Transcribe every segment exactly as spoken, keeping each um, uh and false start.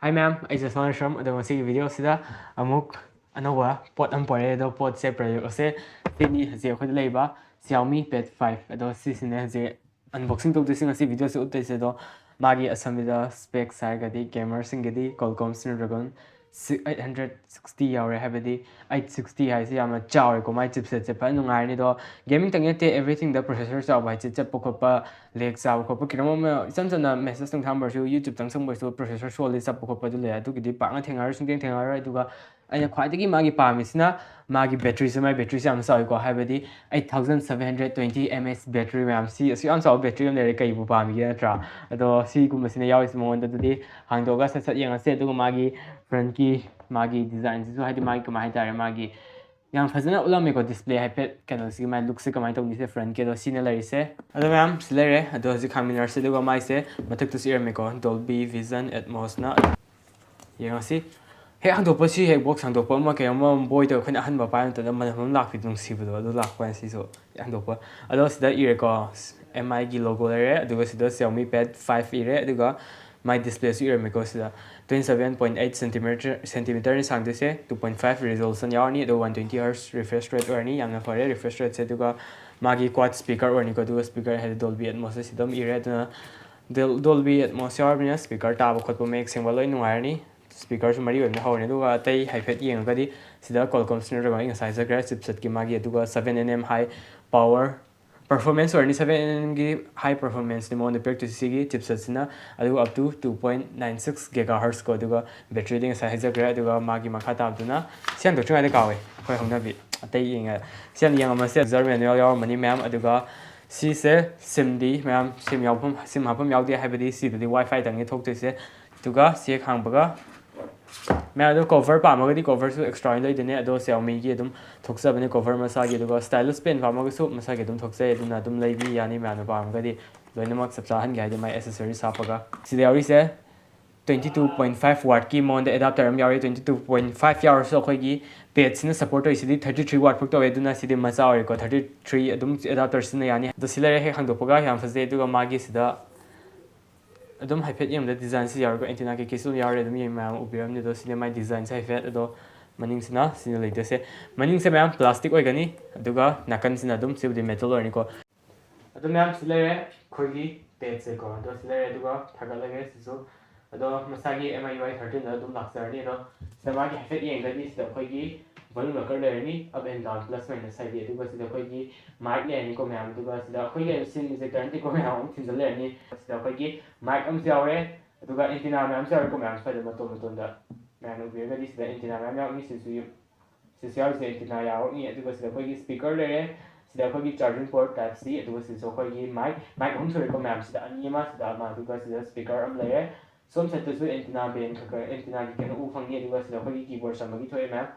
Hi ꯃꯌꯥꯝ, ꯑꯩꯁꯦ ꯁꯣꯅꯥ ꯁ꯭ꯔꯝ꯫ ꯑꯗꯣ ꯉꯁꯤꯒꯤ ꯚꯤꯗꯤꯑꯣꯁꯤꯗ ꯑꯃꯨꯛ ꯑꯅꯧꯕ ꯄꯣꯠ ꯑꯃ ꯄꯨꯔꯛꯑꯦ꯫ ꯑꯗꯣ ꯄꯣꯠꯁꯦ, ꯄ꯭ꯔꯗꯛ ꯑꯁꯦ ꯁꯤꯅꯤ ꯍꯧꯖꯤꯛ ꯑꯩꯈꯣꯏꯗ ꯂꯩꯕ Xiaomi Pad five꯫ ꯑꯗꯣ ꯁꯤꯁꯤꯅꯦ ꯍꯧꯖꯤꯛ unboxing ꯇꯧꯗꯣꯏꯁꯦ, ꯉꯁꯤ ꯚꯤꯗꯤꯑꯣꯁꯦ ꯎꯠꯇꯣꯏꯁꯦ꯫ ꯑꯗꯣ ꯃꯥꯒꯤ ꯑꯁꯝꯕꯤꯗ specs ꯍꯥꯏꯔꯒꯗꯤ gamer ꯁꯤꯡꯒꯤꯗꯤ Qualcomm Snapdragon eight hundred sixty ꯌꯥꯎꯔꯦ, ꯍꯥꯏꯕꯗꯤ eight sixty ꯍꯥꯏꯁꯦ ꯌꯥꯝꯅ ꯆꯥꯎꯔꯦꯀꯣ꯫ ꯃꯥꯏ chipset ꯁꯦ ꯐꯖꯅ ꯅꯨꯡꯉꯥꯏꯔꯅꯤ꯫ ꯑꯗꯣ gaming ꯇꯪ ꯅꯠꯇꯦ, everything ꯗ processor ꯆꯥꯎꯕ ꯍꯥꯏꯁꯦ ꯆꯠꯄ ꯈꯣꯠꯄ, lag ꯆꯥꯕ ꯈꯣꯠꯄ, ꯀꯩꯅꯣꯝ ꯑꯃ ꯏꯆꯝ ꯆꯝꯅ message ꯇꯪ ꯊꯥꯔꯝꯕꯁꯨ, YouTube ꯇꯪ ꯆꯪꯕꯁꯨ processor ꯁꯣꯜꯂꯤ ꯆꯠꯄ ꯈꯣꯠꯄ ꯑꯗꯨ ꯂꯩ꯫ ꯑꯗꯨꯒꯤꯗꯤ ꯄꯥꯛꯅ ꯊꯦꯡꯅꯔꯣꯏ, ꯁꯨꯡꯊꯦꯡ ꯊꯦꯡꯅꯔꯣꯏ꯫ ꯑꯗꯨꯒ ꯑꯩꯅ ꯈ꯭ꯋꯥꯏꯗꯒꯤ ꯃꯥꯒꯤ ꯄꯥꯝꯃꯤꯁꯤꯅ ꯃꯥꯒꯤ battery ꯁꯦ꯫ ꯃꯥꯒꯤ battery ꯁꯦ ꯌꯥꯝ ꯆꯥꯎꯋꯤꯀꯣ, ꯍꯥꯏꯕꯗꯤ eight thousand seven hundred twenty mAh battery꯫ ꯃꯌꯥꯝ, ꯁꯤ ꯑꯁꯨꯛ ꯌꯥꯝ ꯆꯥꯎꯕ battery ꯑꯃ ꯂꯩꯔꯦ, ꯀꯩꯕꯨ ꯄꯥꯝꯃꯤꯒꯦ, ꯅꯠꯇ꯭ꯔꯥ? ꯑꯗꯣ ꯁꯤꯒꯨꯝꯕꯁꯤꯅ ꯌꯥꯎꯔꯤꯁꯦ ꯃꯉꯣꯟꯗ꯫ ꯑꯗꯨꯗꯤ ꯍꯥꯡꯗꯣꯛꯑꯒ ꯁꯠ ꯁꯠ ꯌꯦꯡꯉꯁꯦ꯫ ꯑꯗꯨꯒ ꯃꯥꯒꯤ front ꯀꯤ, ꯃꯥꯒꯤ design ꯁꯤꯁꯨ, ꯍꯥꯏꯗꯤ ꯃꯥꯒꯤ ꯀꯃꯥꯏ ꯍꯥꯏꯇꯥꯔꯦ, ꯃꯥꯒꯤ ꯌꯥꯝ ꯐꯖꯅ ꯎꯠꯂꯝꯃꯦꯀꯣ display ꯍꯥꯏꯐꯦꯠ꯫ ꯀꯩꯅꯣꯁꯤꯒꯤ ꯃꯥꯏ look ꯁꯦ ꯀꯃꯥꯏꯅ ꯇꯧꯅꯤ, ꯁꯦ front ꯀꯤꯗꯣ ꯁꯤꯅ ꯂꯩꯔꯤꯁꯦ꯫ ꯑꯗꯣ ꯃꯌꯥꯝ ꯁꯤ ꯂꯩꯔꯦ꯫ ꯑꯗꯣ ꯍꯧꯖꯤꯛ ꯍꯥꯡꯃꯤꯟꯅꯔꯁꯦ꯫ ꯑꯗꯨꯒ ꯃꯥꯏꯁꯦ ꯃꯊꯛꯇꯁꯨ ꯏꯔꯝꯃꯦꯀꯣ, Dolby Vision Atmos ꯅ꯫ ꯌꯦꯡꯉꯁꯤ꯫ ꯍꯦꯛ ꯍꯥꯡꯗꯣꯛꯄ, ꯁꯤ ꯍꯦꯛ box ꯍꯥꯡꯗꯣꯛꯄ ꯑꯃ ꯀꯩꯅꯣꯝꯃ ꯕꯣꯏꯗ ꯑꯩꯈꯣꯏꯅ ꯑꯍꯟꯕ ꯄꯥꯏꯕ ꯃꯇꯝꯗ ꯃꯅꯝ ꯑꯃ ꯂꯥꯛꯄꯤꯗꯣ, ꯅꯨꯡꯁꯤꯕꯗꯣ, ꯑꯗꯨ ꯂꯥꯛꯄ ꯍꯥꯏꯅ ꯁꯤꯁꯨ ꯍꯦꯛ ꯍꯥꯡꯗꯣꯛꯄ꯫ ꯑꯗꯣ ꯁꯤꯗ ꯏꯔꯦꯀꯣ, M I ꯒꯤ logo ꯂꯩꯔꯦ, ꯑꯗꯨꯒ ꯁꯤꯗ Xiaomi Pad five ꯏꯔꯦ, ꯑꯗꯨꯒ ꯃꯥꯏ display ꯁꯨ ꯏꯔꯝꯃꯦꯀꯣ ꯁꯤꯗ꯫ Twenty seven point eight centimeter, centimeter ꯅꯤ ꯁꯥꯡꯗꯣꯏꯁꯦ, two point five resolution ꯌꯥꯎꯔꯅꯤ, ꯑꯗꯨꯒ one twenty hertz refresh rate ꯑꯣꯏꯔꯅꯤ, ꯌꯥꯝꯅ ꯐꯔꯦ refresh rate ꯁꯦ꯫ ꯑꯗꯨꯒ ꯃꯥꯒꯤ quad speaker ꯑꯣꯏꯔꯅꯤꯀꯣ, ꯑꯗꯨꯒ speaker ꯍꯥꯏꯗꯤ Dolby Atmos ꯁꯤꯗ ꯑꯗꯨꯝ ꯏꯔꯦ꯫ ꯑꯗꯨꯅ Dol-, Dolby Atmos ꯌꯥꯎꯔꯕꯅꯤꯅ speaker ꯇꯥꯕ ꯈꯣꯠꯄ ꯃꯌꯦꯛ ꯁꯦꯡꯕ ꯂꯣꯏ ꯅꯨꯡꯉꯥꯏꯔꯅꯤ꯫ Speaker ꯁꯨ ꯃꯔꯤ ꯑꯣꯏꯕꯅ ꯍꯧꯔꯅꯤ꯫ ꯑꯗꯨꯒ ꯑꯇꯩ ꯍꯥꯏꯐꯦꯠ ꯌꯦꯡꯉꯒꯗꯤ ꯁꯤꯗ Qualcomm Snapdragon ꯑꯩ ꯉꯁꯥꯏ ꯍꯥꯏꯖꯈ꯭ꯔꯦ, chipset ꯀꯤ ꯃꯥꯒꯤ, ꯑꯗꯨꯒ seven N M high power performance ꯑꯣꯏꯔꯅꯤ꯫ Seven N M ꯒꯤ high performance ꯅꯤ ꯃꯉꯣꯟꯗ ꯄꯤꯔꯛꯇꯣꯏꯁꯤ ꯁꯤꯒꯤ chipset ꯁꯤꯅ, ꯑꯗꯨꯒ up to two point nine six gigahertz ꯀꯣ꯫ ꯑꯗꯨꯒ battery ꯗꯤ ꯉꯁꯥꯏ ꯍꯥꯏꯖꯈ꯭ꯔꯦ꯫ ꯑꯗꯨꯒ ꯃꯥꯒꯤ ꯃꯈꯥ ꯇꯥꯕꯗꯨꯅ, ꯁꯤ ꯍꯥꯡꯗꯣꯛꯇ꯭ꯔꯤꯉꯩꯗ ꯀꯥꯎꯋꯦ, ꯑꯩꯈꯣꯏ ꯍꯧꯅꯕꯤ꯫ ꯑꯇꯩ ꯌꯦꯡꯉ-, ꯁꯤ ꯍꯥꯟꯅ ꯌꯦꯡꯉꯝꯃꯁꯦ꯫ User manual ꯌꯥꯎꯔꯝꯃꯅꯤ ꯃꯌꯥꯝ꯫ ꯑꯗꯨꯒ ꯁꯤꯁꯦ SIM ꯗꯤ ꯃꯌꯥꯝ, SIM ꯌꯥꯎꯐꯝ, SIM ꯍꯥꯞꯐꯝ ꯌꯥꯎꯗꯦ, ꯍꯥꯏꯕꯗꯤ ꯁꯤꯗꯗꯤ Wi-Fi ꯇꯪꯅꯤ ꯊꯣꯛꯇꯣꯏꯁꯦ꯫ ꯑꯗꯨꯒ ꯁꯤ ꯍꯦꯛ ꯍꯥꯡꯕꯒ ꯃꯌꯥꯝ ꯑꯗꯨꯝ cover ꯄꯥꯝꯃꯒꯗꯤ cover ꯁꯨ extra ꯑꯣꯏꯅ ꯂꯩꯗꯣꯏꯅꯦ, ꯑꯗꯣ Xiaomi ꯒꯤ ꯑꯗꯨꯝ ꯊꯣꯛꯆꯕꯅꯦ cover ꯃꯁꯥꯒꯤ꯫ ꯑꯗꯨꯒ stylus pen ꯄꯥꯝꯃꯒꯁꯨ ꯃꯁꯥꯒꯤ ꯑꯗꯨꯝ ꯊꯣꯛꯆꯩ, ꯑꯗꯨꯅ ꯑꯗꯨꯝ ꯂꯩꯕꯤ ꯌꯥꯅꯤ ꯃꯌꯥꯝꯅ ꯄꯥꯝꯃꯒꯗꯤ꯫ ꯂꯣꯏꯅꯃꯛ ꯆꯞ ꯆꯥꯍꯟꯒꯦ ꯍꯥꯏꯗꯤ ꯃꯥꯏ accessories ꯍꯥꯞꯄꯒ꯫ ꯁꯤꯗ ꯌꯥꯎꯔꯤꯁꯦ twenty two point five watt ꯀꯤ ꯃꯉꯣꯟꯗ adapter ꯑꯃ ꯌꯥꯎꯔꯤ꯫ Twenty two point five ꯌꯥꯎꯔꯁꯨ ꯑꯩꯈꯣꯏꯒꯤ pad ꯁꯤꯅ support ꯇꯧꯔꯤꯁꯤꯗꯤ thirty three watt ꯐꯥꯎ ꯇꯧꯋꯦ, ꯑꯗꯨꯅ ꯁꯤꯗꯤ ꯃꯆꯥ ꯑꯣꯏꯔꯦꯀꯣ, thirty three ꯑꯗꯨꯝ adapter ꯁꯤꯖꯤꯟꯅ ꯌꯥꯅꯤ꯫ ꯑꯗꯣ ꯁꯤ ꯂꯩꯔꯦ, ꯍꯦꯛ ꯍꯥꯡꯗꯣꯛꯄꯒ ꯌꯥꯝ ꯐꯖꯩ꯫ ꯑꯗꯨꯒ ꯃꯥꯒꯤ ꯁꯤꯗ ꯑꯗꯨꯝ ꯍꯥꯏꯐꯦꯠ ꯌꯦꯡꯕꯗ ꯗꯤꯖꯥꯏꯟꯁꯤ ꯌꯥꯎꯔꯒ ꯑꯦꯟꯇꯤꯅꯥ ꯀꯩꯀꯩꯁꯨ ꯑꯗꯨꯝ ꯌꯥꯎꯔꯦ, ꯑꯗꯨꯝ ꯌꯦꯡ ꯃꯌꯥꯝ ꯎꯕꯤꯔꯝꯅꯤ꯫ ꯑꯗꯣ ꯁꯤꯅꯦ ꯃꯥꯏ ꯗꯤꯖꯥꯏꯟꯁꯦ ꯍꯥꯏꯐꯦꯠ꯫ ꯑꯗꯣ ꯃꯅꯤꯡꯁꯤꯅ ꯁꯤꯅ ꯂꯩꯗꯣꯏꯁꯦ꯫ ꯃꯅꯤꯡꯁꯦ ꯃꯌꯥꯝ ꯄ꯭ꯂꯥꯁꯇꯤꯛ ꯑꯣꯏꯒꯅꯤ, ꯑꯗꯨꯒ ꯅꯥꯀꯟꯁꯤꯅ ꯑꯗꯨꯝ ꯁꯤꯕꯨꯗꯤ ꯃꯦꯇꯜ ꯑꯣꯏꯔꯅꯤꯀꯣ꯫ ꯑꯗꯣ ꯃꯌꯥꯝ ꯁꯤ ꯂꯩꯔꯦ ꯑꯩꯈꯣꯏꯒꯤ ꯄꯦꯠꯁꯦꯀꯣ꯫ ꯑꯗꯣ ꯁꯤ ꯂꯩꯔꯦ, ꯑꯗꯨꯒ ꯊꯥꯒꯠꯂꯒꯦ ꯁꯤꯁꯨ꯫ ꯑꯗꯣ ꯃꯁꯥꯒꯤ M I U I thirteen ꯗ ꯑꯗꯨꯝ ꯂꯥꯛꯆꯔꯅꯤ꯫ ꯑꯗꯣ ꯁꯤꯗ ꯃꯥꯒꯤ ꯍꯥꯏꯐꯦꯠ ꯌꯦꯡꯒꯗꯤ ꯁꯤꯗ ꯑꯩꯈꯣꯏꯒꯤ volume rocker ꯂꯩꯔꯅꯤ, up and down, plus minus ꯍꯥꯏꯗꯤ꯫ ꯑꯗꯨꯒ ꯁꯤꯗ ꯑꯩꯈꯣꯏꯒꯤ mic ꯂꯩꯔꯅꯤꯀꯣ ꯃꯌꯥꯝ꯫ ꯑꯗꯨꯒ ꯁꯤꯗ ꯑꯩꯈꯣꯏꯒꯤ scene ꯏꯟꯖꯦꯛꯇꯔ ꯅꯠꯇꯦꯀꯣ ꯃꯌꯥꯝ, ꯑꯃꯨꯛ ꯊꯤꯟꯖꯜ ꯂꯩꯔꯅꯤ꯫ ꯁꯤꯗ ꯑꯩꯈꯣꯏꯒꯤ mic ꯑꯃꯁꯨ ꯌꯥꯎꯔꯦ, ꯑꯗꯨꯒ antenna ꯃꯌꯥꯝꯁꯨ ꯌꯥꯎꯔꯦꯀꯣ ꯃꯌꯥꯝ꯫ ꯁ꯭ꯋꯥꯏꯗ ꯃꯇꯣꯟ ꯃꯇꯣꯟꯗ ꯃꯌꯥꯝ ꯎꯕꯤꯔꯒꯗꯤ ꯁꯤꯗ antenna ꯃꯌꯥꯝ ꯌꯥꯎꯔꯅꯤ꯫ ꯁꯤꯁꯨ ꯌꯨ-, ꯁꯤꯁꯨ ꯌꯥꯎꯔꯤꯁꯦ antenna ꯌꯥꯎꯔꯅꯤ꯫ ꯑꯗꯨꯒ ꯁꯤꯗ ꯑꯩꯈꯣꯏꯒꯤ speaker ꯂꯩꯔꯦ, ꯁꯤꯗ ꯑꯩꯈꯣꯏꯒꯤ charging port type C, ꯑꯗꯨꯒ ꯁꯤꯗꯁꯨ ꯑꯩꯈꯣꯏꯒꯤ mic, mic ꯑꯍꯨꯝ ꯁꯨꯔꯦꯀꯣ ꯃꯌꯥꯝ꯫ ꯁꯤꯗ ꯑꯅꯤ ꯑꯃ, ꯁꯤꯗ ꯑꯃ, ꯑꯗꯨꯒ ꯁꯤꯗ speaker ꯑꯃ ꯂꯩꯔꯦ꯫ ꯁꯣꯝ ꯁꯥꯏꯠꯇꯁꯨ antenna band ꯈꯔ ꯈꯔ, antenna ꯒꯤ ꯀꯩꯅꯣ ꯎ ꯐꯪꯅꯤ꯫ ꯑꯗꯨꯒ ꯁꯤꯗ ꯑꯩꯈꯣꯏꯒꯤ keyboard ꯁꯝꯕꯒꯤ ꯊꯣꯛꯑꯦ ꯃꯌꯥꯝ,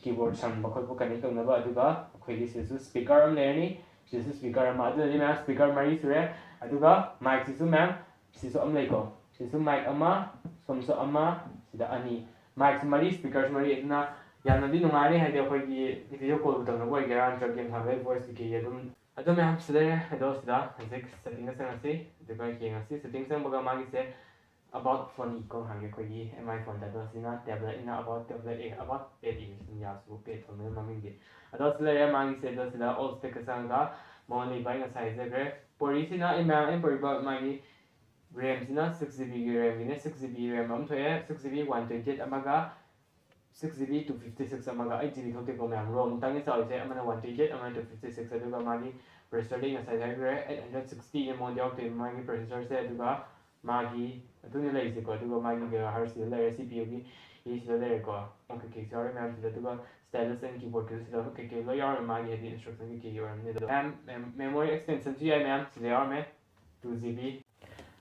keyboard ꯁꯝꯕ ꯈꯣꯠꯄ connect ꯇꯧꯅꯕ꯫ ꯑꯗꯨꯒ ꯑꯩꯈꯣꯏꯒꯤ ꯁꯤꯗꯁꯨ speaker ꯑꯃ ꯂꯩꯔꯅꯤ, ꯁꯤꯗꯁꯨ speaker ꯑꯃ, ꯑꯗꯨꯅꯗꯤ ꯃꯌꯥꯝ speaker ꯃꯔꯤ ꯁꯨꯔꯦ꯫ ꯑꯗꯨꯒ mic ꯁꯤꯁꯨ ꯃꯌꯥꯝ ꯁꯤꯁꯨ ꯑꯃ ꯂꯩꯀꯣ, ꯁꯤꯁꯨ mic ꯑꯃ, ꯁꯣꯝꯁꯨ ꯑꯃ, ꯁꯤꯗ ꯑꯅꯤ, mic ꯁꯤ ꯃꯔꯤ, speaker ꯁꯨ ꯃꯔꯤ꯫ ꯑꯗꯨꯅ ꯌꯥꯝꯅꯗꯤ ꯅꯨꯡꯉꯥꯏꯔꯦ, ꯍꯥꯏꯗꯤ ꯑꯩꯈꯣꯏꯒꯤ video call ꯕꯨ ꯇꯧꯅꯕ ꯑꯣꯏꯒꯦꯔꯥ, ꯅꯠꯇ꯭ꯔꯒ game ꯁꯥꯟꯅꯕꯒꯤ voice ꯀꯩꯀꯩ ꯑꯗꯨꯝ꯫ ꯑꯗꯨ ꯃꯌꯥꯝꯁꯤ ꯂꯩꯔꯦ꯫ ꯑꯗꯣ ꯁꯤꯗ ꯍꯧꯖꯤꯛ setting ꯗ ꯆꯪꯉꯁꯤ, ꯑꯗꯨꯒ ꯌꯦꯡꯉꯁꯤ꯫ Setting ꯆꯪꯕꯒ ꯃꯥꯒꯤꯁꯦ about phone ꯀꯣ ꯍꯥꯡꯒꯦ ꯑꯩꯈꯣꯏꯒꯤ M I phone ꯗ꯫ ꯑꯗꯣ ꯁꯤꯅ tablet ꯅꯤꯅ about tablet E, about pad E, ꯁꯨꯝ ꯌꯥꯁꯨ pad ꯊꯝꯕꯅ ꯃꯃꯤꯡꯗꯤ꯫ ꯑꯗꯣ ꯁꯤ ꯂꯩꯔꯦ ꯃꯥꯒꯤꯁꯦ꯫ ꯑꯗꯣ ꯁꯤꯗ all spec ꯆꯪꯉꯒ ꯃꯉꯣꯟꯗ ꯏꯕꯥ ꯉꯁꯥꯏ ꯍꯥꯏꯖꯈ꯭ꯔꯦ꯫ ꯄꯣꯔꯤꯁꯤꯅ ꯑꯩ ꯃꯌꯥꯝ ꯑꯩꯅ ꯄꯣꯔꯤꯕ ꯃꯥꯒꯤ RAM ꯁꯤꯅ six GB ꯒꯤ RAM ꯒꯤꯅꯦ꯫ Six GB RAM ꯑꯃ ꯊꯣꯛꯑꯦ, six GB one twenty eight ꯑꯃꯒ, six GB two fifty six ꯑꯃꯒ꯫ Eight GB ꯊꯣꯛꯇꯦꯀꯣ ꯃꯌꯥꯝ꯫ ROM ꯇꯪꯅꯤ ꯆꯥꯎꯔꯤꯁꯦ, ꯑꯃꯅ one twenty eight, ꯑꯃꯅ two fifty six꯫ ꯑꯗꯨꯒ ꯃꯥꯒꯤ processor ꯗꯤ ꯉꯁꯥꯏ ꯍꯥꯏꯈ꯭ꯔꯦ, eight hundred sixty ꯃꯉꯣꯟꯗ ꯌꯥꯎꯔꯛꯇꯣꯏꯅꯤ ꯃꯥꯒꯤ processor ꯁꯦ꯫ ꯑꯗꯨꯒ ꯃꯥꯒꯤ ꯑꯗꯨꯅ ꯂꯩꯔꯤꯁꯦꯀꯣ꯫ ꯑꯗꯨꯒ ꯃꯥꯒꯤ gigahertz ꯁꯤꯗ ꯂꯩꯔꯦ, C P U ꯒꯤ ꯏ ꯁꯤꯗ ꯂꯩꯔꯦꯀꯣ꯫ ꯑꯣ, ꯀꯩꯀꯩꯁꯨ ꯌꯥꯎꯔꯦ ꯃꯌꯥꯝꯁꯤꯗ꯫ ꯑꯗꯨꯒ stylus and keyboard ꯀꯤꯁꯨ ꯁꯤꯗ ꯀꯩꯀꯩ ꯂꯣꯏ ꯌꯥꯎꯔꯦ, ꯃꯥꯒꯤ ꯍꯥꯏꯗꯤ instruction ꯀꯩꯀꯩ ꯑꯣꯏꯔꯝꯅꯤ꯫ ꯑꯗꯣ ꯃꯌꯥꯝ mem-, memory extension ꯁꯨ ꯌꯥꯏ ꯃꯌꯥꯝ, ꯁꯤꯗ ꯌꯥꯎꯔꯝꯃꯦ, two GB꯫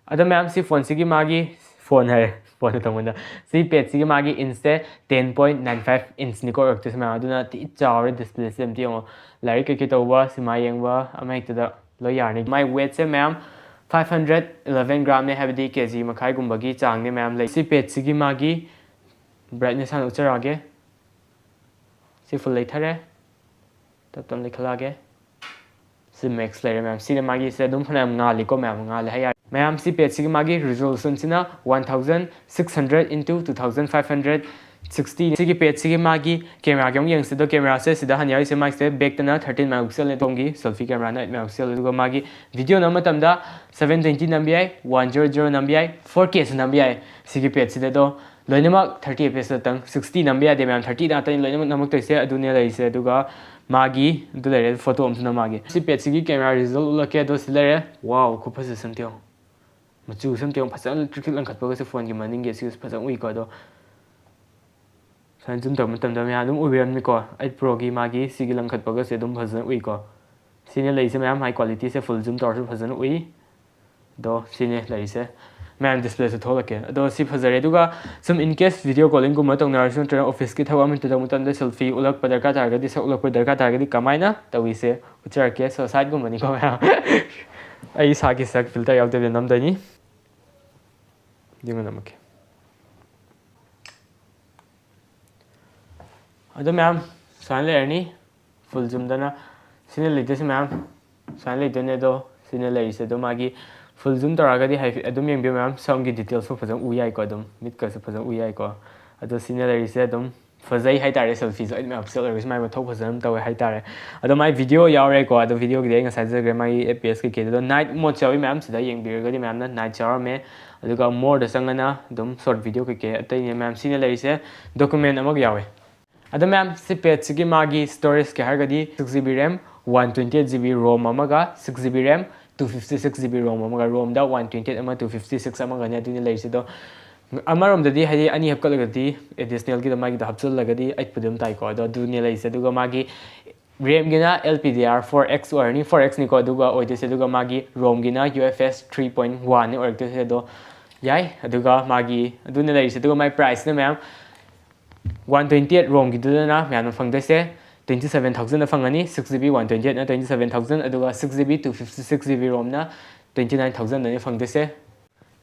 ꯑꯗꯣ ꯃꯌꯥꯝ ꯁꯤ phone ꯁꯤꯒꯤ ꯃꯥꯒꯤ phone ꯍꯥꯏꯔꯦ, phone ꯇꯧꯕꯗ ꯁꯤ pad ꯁꯤꯒꯤ ꯃꯥꯒꯤ inch ꯁꯦ ten point nine five inch ꯅꯤꯀꯣ ꯑꯣꯏꯔꯛꯇꯣꯏꯁꯦ ꯃꯌꯥꯝ꯫ ꯑꯗꯨꯅ ꯊꯤ ꯆꯥꯎꯔꯦ display ꯁꯦ꯫ ꯑꯝꯇ ꯌꯦꯡꯉꯣ, ꯂꯥꯏꯔꯤꯛ ꯀꯩꯀꯩ ꯇꯧꯕ, ꯁꯤꯃꯥ ꯌꯦꯡꯕ, ꯑꯃ ꯍꯦꯛꯇꯗ ꯂꯣꯏ ꯌꯥꯔꯅꯤ꯫ ꯃꯥꯏ weight ꯁꯦ ꯃꯌꯥꯝ five hundred eleven gram ꯅꯦ, ꯍꯥꯏꯕꯗꯤ KG ꯃꯈꯥꯏꯒꯨꯝꯕꯒꯤ ꯆꯥꯡꯅꯦ ꯃꯌꯥꯝ ꯂꯩ꯫ ꯁꯤ pad ꯁꯤꯒꯤ ꯃꯥꯒꯤ brightness ꯍꯥꯟꯅ ꯎꯠꯆꯔꯛꯑꯒꯦ꯫ ꯁꯤ full ꯂꯩꯊꯔꯦ, ꯇꯞ ꯇꯞꯅ ꯂꯩꯈꯠꯂꯛꯑꯒꯦ꯫ ꯁꯤ max ꯂꯩꯔꯦ ꯃꯌꯥꯝ꯫ ꯁꯤꯅ ꯃꯥꯒꯤ ꯁꯤꯗ ꯑꯗꯨꯝ ꯐꯅꯌꯥꯝ ꯉꯥꯜꯂꯤꯀꯣ ꯃꯌꯥꯝ, ꯉꯥꯜꯂꯦ ꯍꯥꯏ ꯌꯥꯔꯦ꯫ ꯃꯌꯥꯝ, ꯁꯤ ꯄꯦꯖꯁꯤꯒꯤ ꯃꯥꯒꯤ ꯔꯤꯖꯣꯂꯨꯁꯟꯁꯤꯅ one thousand six hundred into two thousand five hundred sixty꯫ ꯁꯤꯒꯤ ꯄꯦꯖꯁꯤꯒꯤ ꯃꯥꯒꯤ ꯀꯦꯃꯦꯔꯥꯒꯤ ꯑꯃꯨꯛ ꯌꯦꯡꯁꯤ꯫ ꯑꯗꯣ ꯀꯦꯃꯦꯔꯥꯁꯦ ꯁꯤꯗ ꯍꯥꯟꯅ ꯌꯥꯎꯔꯤꯁꯦ, ꯃꯥꯒꯤꯁꯦ ꯕꯦꯛꯇꯅ thirteen megapixel ꯅꯦ, ꯇꯣꯡꯒꯤ ꯁꯦꯜꯐꯤ ꯀꯦꯃꯦꯔꯥꯅ eight megapixel, ꯑꯗꯨꯒ ꯃꯥꯒꯤ ꯚꯤꯗꯤꯑꯣ ꯅꯝꯕ ꯃꯇꯝꯗ seven twenty ꯅꯝꯕ ꯌꯥꯏ, one zero zero ꯅꯝꯕ ꯌꯥꯏ, four K ꯁꯨ ꯅꯝꯕ ꯌꯥꯏ ꯁꯤꯒꯤ ꯄꯦꯖꯁꯤꯗ꯫ ꯑꯗꯣ ꯂꯣꯏꯅꯃꯛ thirty F P S ꯇꯪ, sixty ꯅꯝꯕ ꯌꯥꯗꯦ ꯃꯌꯥꯝ, thirty ꯉꯥꯛꯇꯅꯤ ꯂꯣꯏꯅꯃꯛ ꯅꯝꯃꯛꯇꯣꯏꯁꯦ꯫ ꯑꯗꯨꯅꯦ ꯂꯩꯔꯤꯁꯦ꯫ ꯑꯗꯨꯒ ꯃꯥꯒꯤ ꯑꯗꯨ ꯂꯩꯔꯦ, ꯐꯣꯇꯣ ꯑꯃꯁꯨ ꯅꯝꯃꯛꯑꯒꯦ꯫ ꯁꯤ ꯄꯦꯖꯁꯤꯒꯤ ꯀꯦꯃꯦꯔꯥ ꯔꯤꯖꯜ ꯎꯠꯂꯛꯀꯦ꯫ ꯑꯗꯣ ꯁꯤ ꯂꯩꯔꯦ꯫ ꯋꯥꯎ, ꯈꯨꯐꯖꯁꯦ ꯑꯝꯇ ꯌꯦꯡꯉꯣ꯫ ꯃꯆꯨꯁꯦ ꯑꯝꯇ ꯌꯦꯡꯉꯣ, ꯐꯖꯅ ꯇ꯭ꯔꯤꯛ ꯇ꯭ꯔꯤꯛ ꯂꯪꯈꯠꯄꯒꯁꯦ ꯐꯣꯟꯒꯤ ꯃꯅꯤꯡꯒꯤ ꯑꯁꯤꯒꯁꯨ ꯐꯖꯅ ꯎꯏꯀꯣ꯫ ꯑꯗꯣ ꯁꯨꯃꯥꯏꯅ ꯖꯨꯝ ꯇꯧꯕ ꯃꯇꯝꯗ ꯃꯌꯥꯝ ꯑꯗꯨꯝ ꯎꯕꯤꯔꯝꯅꯤꯀꯣ, eight Pro ꯒꯤ ꯃꯥꯒꯤ ꯁꯤꯒꯤ ꯂꯪꯈꯠꯄꯒꯁꯦ ꯑꯗꯨꯝ ꯐꯖꯅ ꯎꯏꯀꯣ꯫ ꯁꯤꯅ ꯂꯩꯔꯤꯁꯦ ꯃꯌꯥꯝ, high quality ꯁꯦ full zoom ꯇꯧꯔꯁꯨ ꯐꯖꯅ ꯎꯏ꯫ ꯑꯗꯣ ꯁꯤꯅꯦ ꯂꯩꯔꯤꯁꯦ ꯃꯌꯥꯝ, display ꯁꯨ ꯊꯣꯛꯂꯛꯀꯦ꯫ ꯑꯗꯣ ꯁꯤ ꯐꯖꯔꯦ꯫ ꯑꯗꯨꯒ ꯁꯨꯝ in case video calling ꯒꯨꯝꯕ ꯇꯧꯅꯔꯁꯨ ꯅꯠꯇ꯭ꯔꯒ office ꯀꯤ ꯊꯕꯛ ꯑꯃ ꯇꯧꯕ ꯃꯇꯝꯗ selfie ꯎꯠꯂꯛꯄ ꯗꯔꯀꯥꯔ ꯇꯥꯔꯒꯗꯤ, ꯁꯛ ꯎꯠꯂꯛꯄ ꯗꯔꯀꯥꯔ ꯇꯥꯔꯒꯗꯤ ꯀꯃꯥꯏꯅ ꯇꯧꯏꯁꯦ ꯎꯠꯆꯔꯛꯀꯦ꯫ So side ꯒꯨꯝꯕꯅꯤꯀꯣ ꯃꯌꯥꯝ꯫ ꯑꯩ ꯏꯁꯥꯒꯤ ꯁꯛ filter ꯌꯥꯎꯗꯕꯤꯗ ꯅꯝꯗꯣꯏꯅꯤ꯫ ꯌꯦꯡꯉꯣ, ꯅꯝꯃꯛꯀꯦ꯫ ꯑꯗꯣ ꯃꯌꯥꯝ, ꯁꯨꯃꯥꯏꯅ ꯂꯩꯔꯅꯤ꯫ Full zoom ꯗꯅ ꯁꯤꯅ ꯂꯩꯗꯣꯏꯁꯦ ꯃꯌꯥꯝ, ꯁꯨꯃꯥꯏꯅ ꯂꯩꯗꯣꯏꯅꯦ꯫ ꯑꯗꯣ ꯁꯤꯅ ꯂꯩꯔꯤꯁꯦ꯫ ꯑꯗꯣ ꯃꯥꯒꯤ full zoom ꯇꯧꯔꯛꯑꯒꯗꯤ ꯍꯥꯏꯐꯦꯠ ꯑꯗꯨꯝ ꯌꯦꯡꯕꯤꯌꯨ ꯃꯌꯥꯝ, ꯁꯝꯒꯤ details ꯁꯨ ꯐꯖꯅ ꯎ ꯌꯥꯏꯀꯣ, ꯑꯗꯨꯝ ꯃꯤꯠꯀꯁꯨ ꯐꯖꯅ ꯎ ꯌꯥꯏꯀꯣ꯫ ꯑꯗꯣ ꯁꯤꯅ ꯂꯩꯔꯤꯁꯦ꯫ ꯑꯗꯨꯝ ꯐꯖꯩ ꯍꯥꯏꯇꯥꯔꯦ꯫ Selfie ꯁꯨ eight megapixel ꯑꯣꯏꯔꯒꯁꯨ ꯃꯥꯏ ꯃꯊꯧ ꯐꯖꯅ ꯇꯧꯋꯦ ꯍꯥꯏꯇꯥꯔꯦ꯫ ꯑꯗꯣ ꯃꯥꯏ video ꯌꯥꯎꯔꯦꯀꯣ꯫ ꯑꯗꯣ video ꯒꯤꯗꯤ ꯑꯩ ꯉꯁꯥꯏ ꯍꯥꯏꯖꯈ꯭ꯔꯦ, ꯃꯥꯒꯤ F P S ꯀꯩꯀꯩꯗꯣ꯫ ꯑꯗꯣ night mode ꯁꯨ ꯌꯥꯎꯏ ꯃꯌꯥꯝ, ꯁꯤꯗ ꯌꯦꯡꯕꯤꯔꯒꯗꯤ ꯃꯌꯥꯝꯅ night ꯌꯥꯎꯔꯝꯃꯦ꯫ ꯑꯗꯨꯒ more ꯗ ꯆꯪꯉꯅ ꯑꯗꯨꯝ short video ꯀꯩꯀꯩ ꯑꯇꯩꯅꯦ ꯃꯌꯥꯝ꯫ ꯁꯤꯅ ꯂꯩꯔꯤꯁꯦ document ꯑꯃꯒ ꯌꯥꯎꯋꯦ꯫ ꯑꯗꯣ ꯃꯌꯥꯝ, ꯁꯤ ꯄꯦꯖꯁꯤꯒꯤ ꯃꯥꯒꯤ storage ꯀꯤ ꯍꯥꯏꯔꯒꯗꯤ six GB RAM, one twenty eight GB ROM ꯑꯃꯒ, six GB RAM, two fifty six GB ROM ꯑꯃꯒ, ROM ꯗ one twenty eight ꯑꯃ, two fifty six ꯑꯃꯒꯅꯦ ꯑꯗꯨꯅ ꯂꯩꯔꯤꯁꯦ꯫ ꯑꯗꯣ ꯑꯃꯔꯣꯝꯗꯗꯤ ꯍꯥꯏꯗꯤ ꯑꯅꯤ ꯍꯥꯞꯀꯠꯂꯒꯗꯤ additional ꯒꯤꯗ ꯃꯥꯒꯤꯗꯣ ꯍꯥꯞꯆꯤꯜꯂꯒꯗꯤ eight ꯄꯨꯗꯤ ꯑꯗꯨꯝ ꯇꯥꯏꯀꯣ꯫ ꯑꯗꯣ ꯑꯗꯨꯅꯦ ꯂꯩꯔꯤꯁꯦ꯫ ꯑꯗꯨꯒ ꯃꯥꯒꯤ RAM ꯒꯤꯅ L P D R four X ꯑꯣꯏꯔꯅꯤ, four X ꯅꯤꯀꯣ꯫ ꯑꯗꯨꯒ ꯑꯣꯏꯗꯣꯏꯁꯦ꯫ ꯑꯗꯨꯒ ꯃꯥꯒꯤ ROM ꯒꯤꯅ U F S three point one ꯅꯤ ꯑꯣꯏꯔꯛꯇꯣꯏꯁꯦ꯫ ꯑꯗꯣ ꯌꯥꯏ꯫ ꯑꯗꯨꯒ ꯃꯥꯒꯤ ꯑꯗꯨꯅ ꯂꯩꯔꯤꯁꯦ꯫ ꯑꯗꯨꯒ ꯃꯥꯒꯤ price ꯅ ꯃꯌꯥꯝ, one twenty eight ROM ꯒꯤꯗꯨꯗꯅ ꯃꯌꯥꯝꯅ ꯐꯪꯗꯣꯏꯁꯦ twenty seven thousand ꯗ ꯐꯪꯒꯅꯤ꯫ Six GB one twenty eight ꯅ twenty seven thousand, ꯑꯗꯨꯒ six GB two fifty six GB ROM ꯅ twenty nine thousand ꯗꯅꯤ ꯐꯪꯗꯣꯏꯁꯦ꯫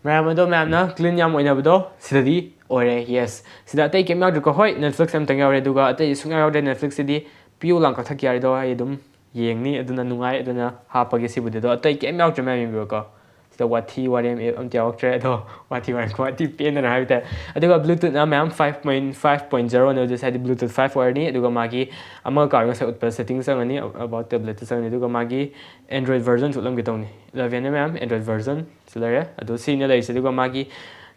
ꯃꯌꯥꯝ, ꯑꯗꯣ ꯃꯌꯥꯝꯅ clean ꯌꯥꯝ ꯑꯣꯏꯅꯕꯗꯣ ꯁꯤꯗꯗꯤ ꯑꯣꯏꯔꯦ꯫ Yes, ꯁꯤꯗ ꯑꯇꯩ ꯀꯩꯝ ꯌꯥꯎꯗ꯭ꯔꯤꯀꯣ꯫ ꯍꯣꯏ, Netflix ꯑꯃꯇꯪ ꯌꯥꯎꯔꯦ, ꯑꯗꯨꯒ ꯑꯇꯩ ꯁꯨꯡꯌꯥꯎ ꯌꯥꯎꯗ꯭ꯔꯦ꯫ Netflix ꯁꯤꯗꯤ ꯄꯤꯌꯨ ꯂꯥꯡ ꯀꯛꯊꯠꯀꯦ ꯍꯥꯏꯔꯤꯗꯣ ꯑꯩ ꯑꯗꯨꯝ ꯌꯦꯡꯅꯤ, ꯑꯗꯨꯅ ꯅꯨꯡꯉꯥꯏ, ꯑꯗꯨꯅ ꯍꯥꯞꯄꯒꯦ ꯁꯤꯕꯨꯗꯤ꯫ ꯑꯗꯣ ꯑꯇꯩ ꯀꯩꯝ ꯌꯥꯎꯗ꯭ꯔꯦ ꯃꯌꯥꯝ, ꯌꯦꯡꯕꯤꯔꯣꯀꯣ꯫ ꯁꯤꯗ ꯋꯥꯊꯤ ꯋꯥꯔꯦꯝ ꯑꯦꯞ ꯑꯝꯇ ꯌꯥꯎꯔꯛꯇ꯭ꯔꯦ꯫ ꯑꯗꯣ ꯋꯥꯊꯤ ꯋꯥꯔꯦꯝ ꯋꯥꯊꯤ ꯄꯦꯟꯗꯅ ꯍꯥꯏꯕ ꯇꯥꯔꯦ꯫ ꯑꯗꯨꯒ Bluetooth ꯅ ꯃꯌꯥꯝ five point five point zero ꯅꯦ, ꯑꯗꯨ ꯍꯥꯏꯗꯤ Bluetooth five ꯑꯣꯏꯔꯅꯤ꯫ ꯑꯗꯨꯒ ꯃꯥꯒꯤ ꯑꯃ ꯀꯥꯔ ꯉꯁꯥꯏ ꯎꯠꯄ setting ꯆꯪꯉꯅꯤ, about tablet ꯇ ꯆꯪꯉꯅꯤ꯫ ꯑꯗꯨꯒ ꯃꯥꯒꯤ Android version ꯁꯨ ꯎꯠꯂꯝꯒꯦ ꯇꯧꯅꯤ꯫ Eleven ꯅꯦ ꯃꯌꯥꯝ Android version ꯁꯤ ꯂꯩꯔꯦ꯫ ꯑꯗꯣ ꯁꯤꯅ ꯂꯩꯔꯤꯁꯦ꯫ ꯑꯗꯨꯒ ꯃꯥꯒꯤ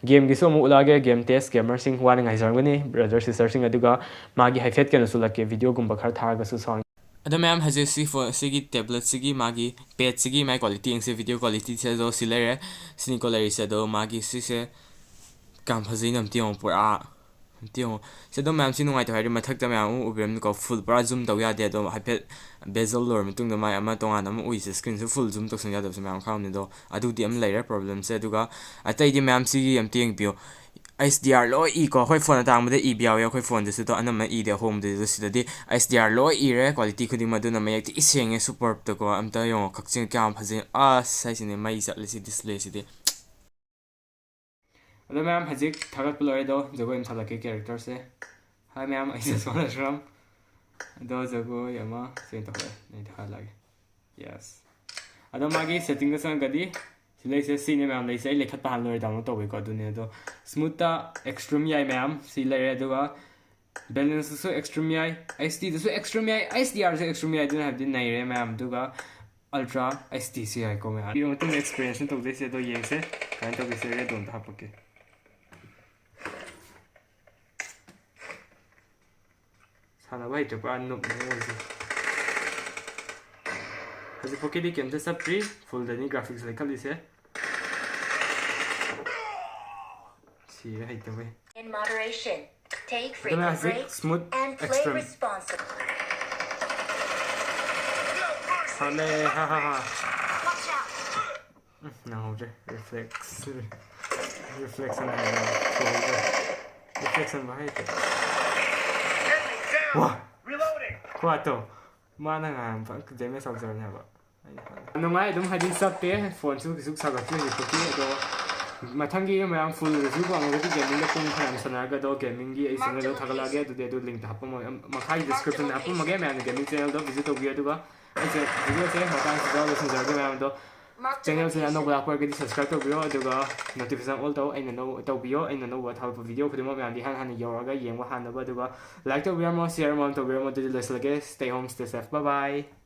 game ꯒꯤꯁꯨ ꯑꯃꯨꯛ ꯎꯠꯂꯛꯑꯒꯦ꯫ Game test, gamer ꯁꯤꯡ ꯋꯥꯅ ꯉꯥꯏꯖꯔꯝꯒꯅꯤ, brother sister ꯁꯤꯡ꯫ ꯑꯗꯨꯒ ꯃꯥꯒꯤ ꯍꯥꯏꯐꯦꯠ ꯀꯩꯅꯣꯁꯨ ꯎꯠꯂꯛꯀꯦ, video ꯒꯨꯝꯕ ꯈꯔ ꯊꯥꯔꯒꯁꯨ sound꯫ ꯑꯗꯣ ꯃꯌꯥꯝ, ꯍꯧꯖꯤꯛ ꯁꯤ phone ꯁꯤꯒꯤ tablet ꯁꯤꯒꯤ ꯃꯥꯒꯤ pad ꯁꯤꯒꯤ ꯃꯥꯒꯤ quality ꯌꯦꯡꯁꯦ, video quality ꯁꯦ꯫ ꯑꯗꯣ ꯁꯤ ꯂꯩꯔꯦ, ꯁꯤꯅꯤꯀꯣ ꯂꯩꯔꯤꯁꯦ꯫ ꯑꯗꯣ ꯃꯥꯒꯤ ꯁꯤꯁꯦ ꯀꯌꯥꯝ ꯐꯖꯩꯅꯣ ꯑꯝꯇ ꯌꯦꯡꯉꯣ, ꯄꯨꯔꯥ ꯑꯝꯇ ꯌꯦꯡꯉꯣ꯫ ꯁꯤ ꯑꯗꯣ ꯃꯌꯥꯝ, ꯁꯤ ꯅꯨꯡꯉꯥꯏꯇꯕ ꯍꯥꯏꯔꯗꯤ ꯃꯊꯛꯇ ꯃꯌꯥꯝ ꯑꯃ ꯎꯕꯤꯔꯝꯅꯤꯀꯣ, full ꯄꯨꯔꯥ zoom ꯇꯧ ꯌꯥꯗꯦ꯫ ꯑꯗꯣ ꯍꯥꯏꯐꯦꯠ bezel ꯂꯣꯏꯔ ꯃꯇꯨꯡꯗ ꯃꯥꯏ ꯑꯃ ꯇꯣꯉꯥꯟꯅ ꯑꯃ ꯎꯏꯁꯦ, screen ꯁꯨ full zoom ꯇꯧꯁꯟ ꯌꯥꯗꯕꯁꯨ ꯃꯌꯥꯝ ꯈꯥꯎꯅꯤ꯫ ꯑꯗꯣ ꯑꯗꯨꯗꯤ ꯑꯃ ꯂꯩꯔꯦ problem ꯁꯦ꯫ ꯑꯗꯨꯒ ꯑꯇꯩꯗꯤ ꯃꯌꯥꯝ ꯁꯤꯒꯤ ꯑꯝꯇ ꯌꯦꯡꯕꯤꯌꯣ꯫ H D R ꯂꯣꯏ ꯏꯀꯣ꯫ ꯑꯩꯈꯣꯏ phone ꯑꯇꯥꯡꯕꯗ ꯏꯕ ꯌꯥꯎꯋꯦ, ꯑꯩꯈꯣꯏ phone ꯗꯁꯨ꯫ ꯑꯗꯣ ꯑꯅꯝꯕꯅ ꯏꯗꯦ ꯑꯍꯣꯡꯕꯗꯗꯤ꯫ ꯑꯗꯣ ꯁꯤꯗꯗꯤ H D R ꯂꯣꯏ ꯏꯔꯦ, quality ꯈꯨꯗꯤꯡꯃꯛ꯫ ꯑꯗꯨꯅ ꯃꯌꯦꯛꯇꯤ ꯏꯁꯦꯡꯉꯦ, superb ꯇꯀꯣ꯫ ꯑꯝꯇ ꯌꯦꯡꯉꯣ, ꯀꯛꯆꯤꯡ ꯀꯌꯥꯝ ꯐꯖꯩ꯫ ꯑꯁ, ꯍꯥꯏꯁꯤꯅꯦ, ꯃꯩ ꯆꯠꯂꯦ ꯁꯤ display ꯁꯤꯗꯤ꯫ ꯑꯗꯣ ꯃꯌꯥꯝ, ꯍꯧꯖꯤꯛ ꯊꯥꯒꯠꯄ ꯂꯣꯏꯔꯦ꯫ ꯑꯗꯣ ꯖꯒꯣꯏ ꯑꯃ ꯁꯥꯒꯠꯂꯛꯀꯦ character ꯁꯦ꯫ Hi ꯃꯌꯥꯝ, ꯑꯩ ꯖꯁꯋꯟ ꯑꯁꯔꯝ꯫ ꯑꯗꯣ ꯖꯒꯣꯏ ꯑꯃ ꯁꯤ ꯑꯣꯏꯅ ꯇꯧꯔꯛꯑꯦ, ꯑꯩ ꯊꯥꯒꯠꯂꯛꯑꯒꯦ꯫ Yes꯫ ꯑꯗꯣ ꯃꯥꯒꯤ setting ꯗ ꯆꯪꯉꯒꯗꯤ ꯁꯤ ꯂꯩꯁꯦ, ꯁꯤꯅꯦ ꯃꯌꯥꯝ ꯂꯩꯁꯦ꯫ ꯑꯩ ꯂꯩꯈꯠꯄ ꯍꯥꯟꯅ ꯂꯣꯏꯔꯦ, download ꯇꯧꯕꯩꯀꯣ꯫ ꯑꯗꯨꯅꯦ꯫ ꯑꯗꯣ smooth ꯇ extreme ꯌꯥꯏ ꯃꯌꯥꯝ, ꯁꯤ ꯂꯩꯔꯦ꯫ ꯑꯗꯨꯒ balance ꯇꯁꯨ extreme ꯌꯥꯏ, H D ꯗꯁꯨ extreme ꯌꯥꯏ, H D R ꯁꯨ extreme ꯌꯥꯏ꯫ ꯑꯗꯨꯅ ꯍꯥꯏꯕꯗꯤ ꯅꯩꯔꯦ ꯃꯌꯥꯝ꯫ ꯑꯗꯨꯒ ultra H D ꯁꯨ ꯌꯥꯏꯀꯣ ꯃꯌꯥꯝ꯫ ꯄꯤꯔꯕ ꯃꯇꯨꯡꯗ experience ꯅ ꯇꯧꯗꯣꯏꯁꯦ꯫ ꯑꯗꯣ ꯌꯦꯡꯁꯦ ꯀꯃꯥꯏꯅ ꯇꯧꯒꯦꯁꯦ, red ꯗꯣ ꯑꯝꯇ ꯍꯥꯞꯄꯛꯀꯦ꯫ ꯁꯥꯟꯅꯕ ꯍꯩꯇ꯭ꯔꯦ, ꯄꯨꯔꯥ noob ꯅꯦ ꯑꯩꯁꯦ꯫ ꯍꯧꯖꯤꯛꯐꯥꯎꯀꯤꯗꯤ ꯀꯩꯝꯇ ꯆꯠꯇ꯭ꯔꯤ, full ꯗꯅꯤ graphics ꯂꯩꯈꯠꯂꯤꯁꯦ꯫ ꯁꯤꯔꯦ ꯍꯩꯇꯕꯩ꯫ In moderation. Take ꯑꯗꯨꯅ frequent ꯍꯧꯖꯤꯛ breaks smooth and play extreme. Responsibly. ꯍꯥꯟꯅꯩ, ꯍꯥ, ꯍꯥ, ꯍꯥ꯫ ꯎꯝ, ꯅꯪꯍꯧꯗ꯭ꯔꯦ꯫ Reflex꯫ Reflection ꯍꯥꯏꯕ ꯊꯣꯛꯍꯧꯗ꯭ꯔꯦ꯫ Reflection ꯍꯥꯏꯁꯦ꯫ ꯋꯥ! Reloading. ꯈꯨꯍꯥꯠꯇꯣ꯫ ꯃꯥꯅ ꯉꯥꯡꯕ damage ꯇꯧꯖꯕꯅꯦ ꯍꯥꯏꯕ꯫ ꯅꯨꯡꯉꯥꯏ ꯑꯗꯨꯝ, ꯍꯥꯏꯗꯤ ꯆꯞꯄꯦ, phone ꯁꯨ ꯀꯩꯁꯨ ꯁꯥꯒꯠꯇ꯭ꯔꯤ ꯍꯧꯖꯤꯛꯐꯥꯎꯗꯤ꯫ ꯑꯗꯣ ꯃꯊꯪꯒꯤ ꯃꯌꯥꯝ full review ꯄꯥꯝꯃꯒꯗꯤ gaming ꯗ ꯄꯨꯡ ꯐꯅꯌꯥꯝ ꯁꯥꯟꯅꯔꯒ, ꯑꯗꯣ gaming ꯒꯤ ꯑꯩ channel ꯗ ꯊꯥꯒꯠꯂꯛꯑꯒꯦ꯫ ꯑꯗꯨꯗꯤ ꯑꯗꯨ link ꯇ ꯍꯥꯞꯄꯝꯃꯒꯦ, ꯃꯈꯥꯒꯤ description ꯗ ꯍꯥꯞꯄꯝꯃꯒꯦ, ꯃꯌꯥꯝꯅ gaming channel ꯗꯣ visit ꯇꯧꯕꯤꯌꯨ꯫ ꯑꯗꯨꯒ ꯑꯩꯁꯦ video ꯁꯦ ꯃꯇꯥꯡꯁꯤꯗ ꯂꯣꯏꯁꯤꯟꯖꯔꯒꯦ ꯃꯌꯥꯝ꯫ ꯑꯗꯣ ꯆꯦꯅꯦꯜꯁꯤꯗ ꯑꯅꯧꯕ ꯂꯥꯛꯄ ꯑꯣꯏꯔꯒꯗꯤ subscribe ꯇꯧꯕꯤꯌꯣ, ꯑꯗꯨꯒ notification all ꯇꯧ ꯑꯩꯅ ꯑꯅꯧ ꯇꯧꯕꯤꯌꯣ ꯑꯩꯅ ꯑꯅꯧꯕ ꯊꯥꯒꯠꯄ video ꯈꯨꯗꯤꯡꯃꯛ ꯃꯌꯥꯝꯗꯤ ꯏꯍꯥꯟ ꯍꯥꯟꯅ ꯌꯧꯔꯒ ꯌꯦꯡꯕ ꯍꯥꯟꯅꯕ꯫ ꯑꯗꯨꯒ like ꯇꯧꯕꯤꯔꯝꯃꯣ, share ꯑꯃꯃꯝ ꯇꯧꯕꯤꯔꯝꯃꯣ꯫ ꯑꯗꯨꯗꯤ ꯂꯣꯏꯁꯤꯜꯂꯒꯦ꯫ Stay home, stay safe, bye bye.